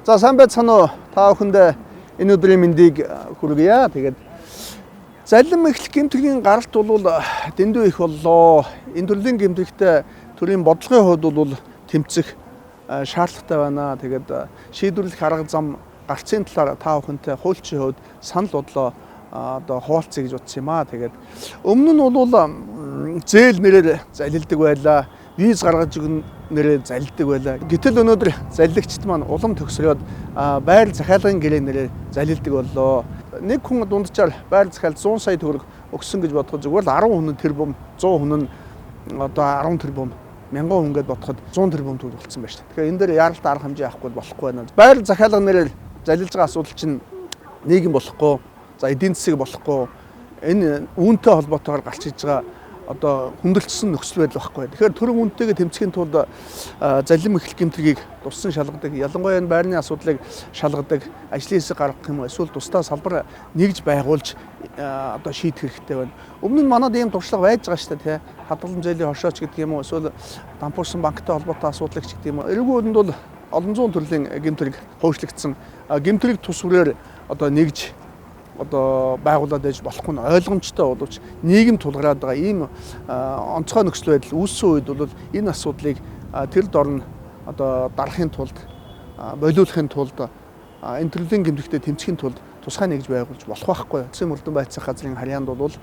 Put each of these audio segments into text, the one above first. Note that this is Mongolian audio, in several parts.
За сайн байцгаана уу? Та бүхэндээ энэ өдрийн мэндийг хүргье. Тэгээд залим эхлэх гэмтгэлийн гаралт бол дэндүү их боллоо. Энэ төрлийн гэмтэлтэй төрийн бодлогын хувьд бол тэмцэх шаардлагатай байна. Тэгээд шийдвэрлэх арга зам гарцын талаар та бүхэнтэй хуульчийн хувьд санал бодлоо одоо хуваалцъя гэж бодсон юм аа. Тэгээд өмнө нь бол зээл нэрээр залилдаг байлаа. Виз гаргаж өгнө нэрээр залилдаг байлаа. Гэтэл өнөөдөр залилагчид маань улам төгсрөөд байр захиалгын гэрээ нэрээр залилдаг боллоо. Нэг хүн дунджаар байр захиал 100 сая төгрөг өгсөн гэж бодоход зүгээр л 10 хүн нь тэрбум, 100 хүн нь одоо 10 тэрбум, 1000 хүн гэдээ бодоход 100 тэрбум төгрөг болсон байна шүү дээ. Тэгэхээр энэ дээр яаралтай арга хэмжээ авахгүй болохгүй байна. Байр захиалга нэрээр залилж байгаа асуудал чинь нийгэм болохгүй, за эдийн засаг болохгүй, энэ үүнтэй холбоотойгоор гарч иж байгаа одоо хүндрэлтсэн нөхцөл байдал байхгүй. Тэгэхээр төрийн үнэтэйгээ тэмцэхийн тулд залим эхлэх гэмтэргийг туссан шалгадаг, ялангуяа энэ байрны асуудлыг шалгадаг, ажлын хэсэг гаргах юм уу, эсвэл тусдаа салбар нэгж байгуулж одоо шийдэх хэрэгтэй байна. Өмнө нь манад ийм туршлага байж байгаа шүү дээ, тий. Хадгаламж зээлийн хошооч гэдэг юм уу, эсвэл дампуурсан банктай холбоотой асуудлыг ч гэдэг юм уу. Эрүүгийн үнэнд бол олон зуун төрлийн гэмтэрэг хуушлагдсан. Гэмтэрэг тус бүрээр одоо нэгж одоо байгуулад байж болохгүй нь ойлгомжтой боловч нийгэм тулгараад байгаа ийм онцгой нөхцөл байдал үүссэн үед бол энэ асуудлыг тэр дор нь одоо дарахын тулд, болиулахын тулд, энэ төрлийн гэмтэлтэй тэмцэхийн тулд тусгай нэгж байгуулж болох байхгүй. Улсын мөрдөн байцаах газрын харьяанд бол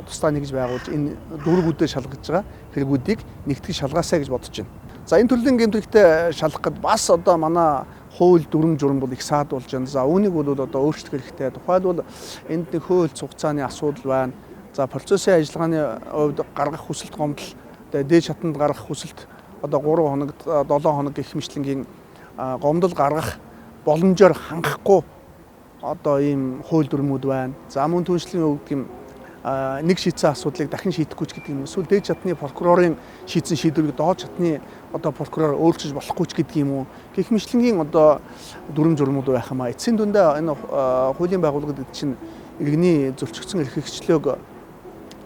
тусдаа нэгж байгуулж энэ дүүргүүдээ шалгаж байгаа хэрэгүүдийг нэгтгэж шалгаасай гэж бодож байна. За энэ төрлийн гэмтэлтэй шалгах гэд бас одоо манай хууль дүрм журам бол их саад болж байна. За үүнийг бол одоо өөрчлөх хэрэгтэй. Тухайлбал энд нэг хууль хугацааны асуудал байна. За процессын ажиллагааны хувьд гаргах хүсэлт гомдол, дээд шатанд гаргах хүсэлт одоо 3 хоног 7 хоног гэх мэтлэнгийн гомдол гаргах боломжоор хангахгүй одоо ийм хууль дүрмүүд байна. За мөн түншлэлийн өгдөг юм нэг шийдсэн асуудлыг дахин шийдэхгүй ч гэдэг юм. Эсвэл дээд шатны прокурорын шийдсэн шийдвэрийг доод шатны одоо прокурор өөрчилж болохгүй ч гэдэг юм уу. Гэх мэтлэнгийн одоо дүрм журмууд байх юм а. Эцсийн дүндээ энэ хуулийн байгууллага гэдэг чинь иргэний зөрчигдсөн эрх хэрэгчлөөг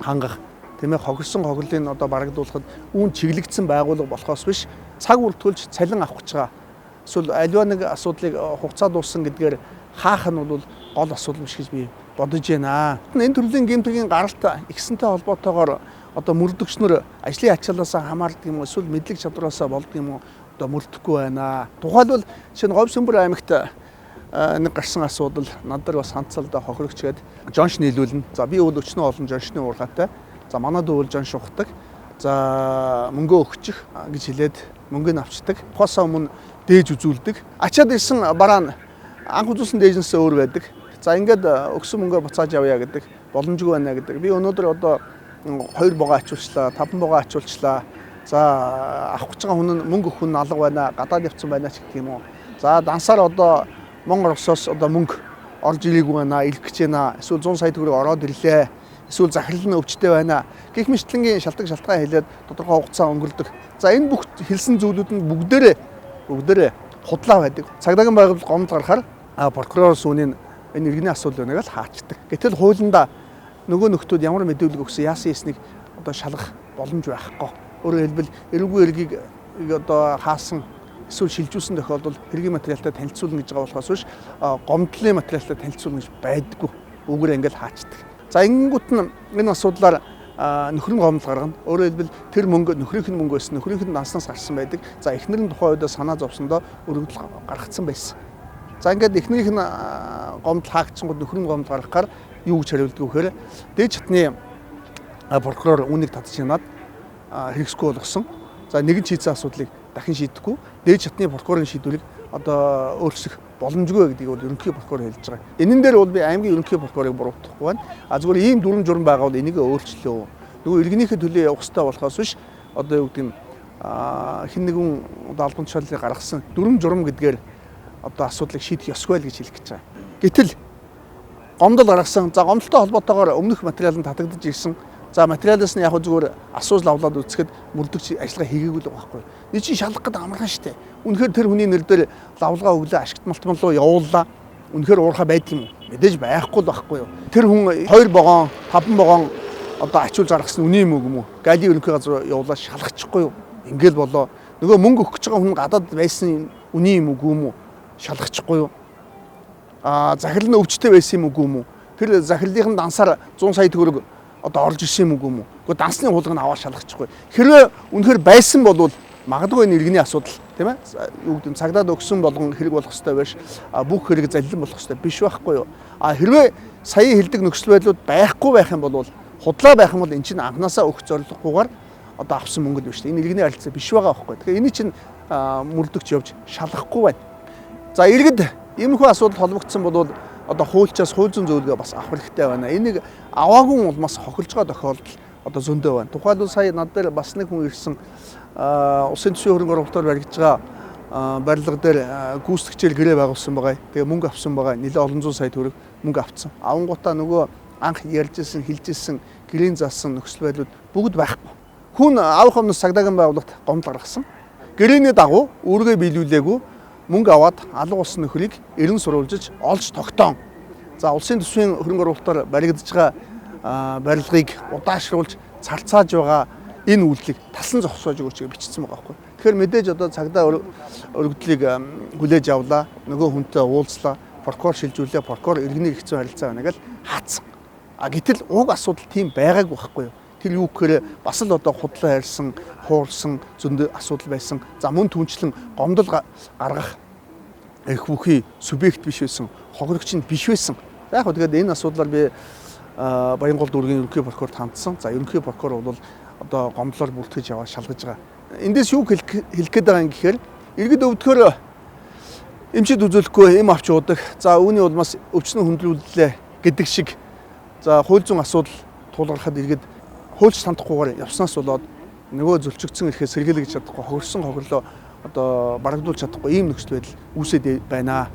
хангах, тийм ээ, хохирсон хохирлыг одоо барагдуулахад үүн чиглэгдсэн байгууллага болохоос биш цаг үртгүүлж цалин авах гэж байгаа. Эсвэл аливаа нэг асуудлыг хугацаа дууссан гэдгээр хаах нь бол гол асуудал биш гэж би бодож байна. Энэ төрлийн гэмтэргийн гаралт ихсэнтэй холбоотойгоор одоо мөрдөгч нар ажлын ачаалаасаа хамаардаг юм уу, эсвэл мэдлэг чадвараасаа болдог юм уу, одоо мөрдөхгүй байна. Тухайлбал шинэ Говьсүмбэр аймагт нэг гарсан асуудал над дээр бас хандсалдаа хохирогч гээд жонш нийлүүлнэ. За би бол өчнөө олон жоншны уурхайтай. За манай дүү бол жонш ухдаг. За мөнгөө өгчих гэж хэлээд мөнгө нь авчдаг. Тухаасаа өмнө дээж үзүүлдэг. Ачаад ирсэн бараа нь анх үзүүлсэн дээжнээсээ өөр байдаг. За ингээд өгсөн мөнгөө буцааж авъя гэдэг боломжгүй байна гэдэг. Би өнөөдөр одоо 2 богоо ачуулчлаа, 5 богоо ачуулчлаа. За авах гэж байгаа хүн нь мөнгө өгөх хүн алга байна, гадаад явцсан байна ч гэх юм уу. За дансаар одоо Монгол улсаас одоо мөнгө орж ирээгүй байна, ирэх гэж байна. Эсвэл 100 сая төгрөг ороод ирлээ. Эсвэл захирал нь өвчтэй байна. Гэх мэтлэнгийн шалтгаан шалтгаан хэлээд тодорхой хугацаа өнгөрдөг. За энэ бүх хэлсэн зүйлүүд нь бүгдээрээ худлаа байдаг. Цагдаагийн байгууллага гомдол гаргахаар прокурор сүүний энэ иргэний асуудал байна гэж хаачдаг. Гэтэл хуулиндаа нөгөө нөхдүүд ямар мэдүүлэг өгсөн, яасан хийснийг одоо шалгах боломж байхгүй. Өөрөөр хэлбэл эрүүгүй эргийг одоо хаасан эсвэл шилжүүлсэн тохиолдолд хэргийн материалтай танилцуулна гэж байгаа болохоос биш гомдлын материалтай танилцуулна гэж байдаггүй. Үүгээр ингээл хаачдаг. За ингэнгүүт нь энэ асуудлаар нөхрийн гомдол гаргана. Өөрөөр хэлбэл тэр мөнгө нөхрийнх нь мөнгө байсан, нөхрийнх нь наснаас гарсан байдаг. За эхнэр нь тухайн үед санаа зовсондоо өргөдөл гаргацсан байсан. За ингээд эхнэрийнх нь гомдол хаагдсангууд нөхрийн гомдол гаргахаар юу гэж хариулдаг вэ гэхээр дээд шатны прокурор үүнийг татж янаад хэрэгсэхгүй болгосон. За нэгэн шийдсэн асуудлыг дахин шийдэхгүй дээд шатны прокурорын шийдвэрийг одоо өөрчлөх боломжгүй гэдгийг бол ерөнхий прокурор хэлж байгаа. Энэн дээр бол би аймгийн ерөнхий прокурорыг буруутгахгүй байна. А зүгээр ийм дүрм журм байгаа бол энийг өөрчлөө. Нөгөө иргэнийхээ төлөө явах хэрэгтэй болохоос биш одоо юу гэдэг нь хэн нэгэн одоо албан тушаалыг гаргасан дүрм журм гэдгээр одоо асуудлыг шийдэх ёсгүй л гэж хэлэх гэж байгаа. Гэтэл гомдол гаргасан. За гомдолтой холбоотойгоор өмнөх материал нь татагдаж ирсэн. За материалаас нь яг зүгээр асуужл авлаад үзэхэд мөрдөгч ажиллагаа хийгээгүй л байгаа байхгүй. Нэг чинь шалгах гэдэг амархан штэ. Үнэхээр тэр хүний нэр дээр лавлгаа өглөө ашигт малтмал руу явууллаа. Үнэхээр уурхай байдаг юм уу? Мэдээж байхгүй л байхгүй юу. Тэр хүн 2 вогон, 5 вогон одоо ачуулж гаргасан үний юм уу юм уу? Галийн ерөнхий газар явуулаад шалгачихгүй юу? Ингээл болоо. Нөгөө мөнгө өгөх гэж байгаа хүн гадаад байсан үний юм уу юм уу? шалгачихгүй юу? Захирал нь өвчтэй байсан юм үгүй юм уу? Тэр захирлын дансаар 100 сая төгрөг одоо орж ирсэн юм үгүй юм уу? Гэхдээ дансны хуулгыг нь аваад шалгачихгүй. Хэрвээ үнэхээр байсан бол магадгүй энэ иргэний асуудал, тийм ээ? Юу гэдэг нь цагдаад өгсөн болгон хэрэг болох ёстой биш. Бүх хэрэг заллин болох ёстой биш байхгүй юу? Хэрвээ саяын хэлдэг нөхцөл байдлууд байхгүй байх юм бол, худлаа байх юм бол эн чинь анханасаа өгөх зорилгогүйгээр одоо авсан мөнгө л биш. Энэ иргэний харилцаа биш байгаа байхгүй. Тэгэхээр эний чинь мөрдөгч явж шалгахгүй байна. За, иргэд иймэрхүү асуудал холбогдсон бол одоо хуульчаас хууль зүйн зөвлөгөө бас авах хэрэгтэй байна. Энийг аваагүй улмаас хохирж байгаа тохиолдол одоо зөндөө байна. Тухайлбал сая над дээр бас нэг хүн ирсэн, улсын төсвийн хөрөнгө оруулалтаар баригдаж байгаа барилга дээр гүйцэтгэгчээр гэрээ байгуулсан байгаа. Тэгээ мөнгө авсан байгаа. Нэлээд олон зуун сая төгрөг мөнгө авцсан. Авангуудаа нөгөө анх ярьжсэн, хэлжсэн, гэрийн заасан нөхцөл байдлууд бүгд байхгүй. Хүн авах өмнө цагдаагийн байгууллагт гомдол гаргасан. Гэрээний дагуу үүргээ биелүүлээгүй мөнгө аваад алга болсон нөхрийг эрен сурвалжиж олж тогтоон. За, улсын төсвийн хөрөнгө оруулалтаар баригдаж байгаа барилгыг удаашруулж цалцааж байгаа энэ үйлдэлийг талсан зогсоож өгөөч гэж бичсэн байгаа байхгүй. Тэгэхээр мэдээж одоо цагдаа өргөдлийг хүлээж авлаа, нөгөө хүнтэй уулзлаа, прокурор шилжүүлээ, прокурор иргэний эрх зүйн харилцаа байна гэж хаацсан. Гэтэл уг асуудал тийм байгаагүй байхгүй юу? Тэр юу гэхээр бас л одоо худлаа ярьсан, хуурсан зөндөө асуудал байсан. За, мөн түнчлэн гомдол гаргах эрх бүхий субъект биш байсан, хохирогч нь биш байсан. За, яг тэгээд энэ асуудлаар би Баянгол дүүргийн ерөнхий прокурорт хандсан. За, ерөнхий прокурор бол одоо гомдлоор бүртгэж аваад шалгаж байгаа. Эндээс юу хэлэх гээд байгаа юм гэхээр иргэд өвдөхөр эмчид үзүүлэхгүй эм авч уудаг. За, үүний улмаас өвчнөө хүндрүүллээ гэдэг шиг, за, хууль зүйн асуудал тулгархад иргэд хуульч сандахгүйгээр явснаас болоод нөгөө зөрчигдсөн эрхээ сэргийлэж чадахгүй, хохирсон хохирлоо одоо барагдуулж чадахгүй ийм нөхцөл байдал үүсээд байна.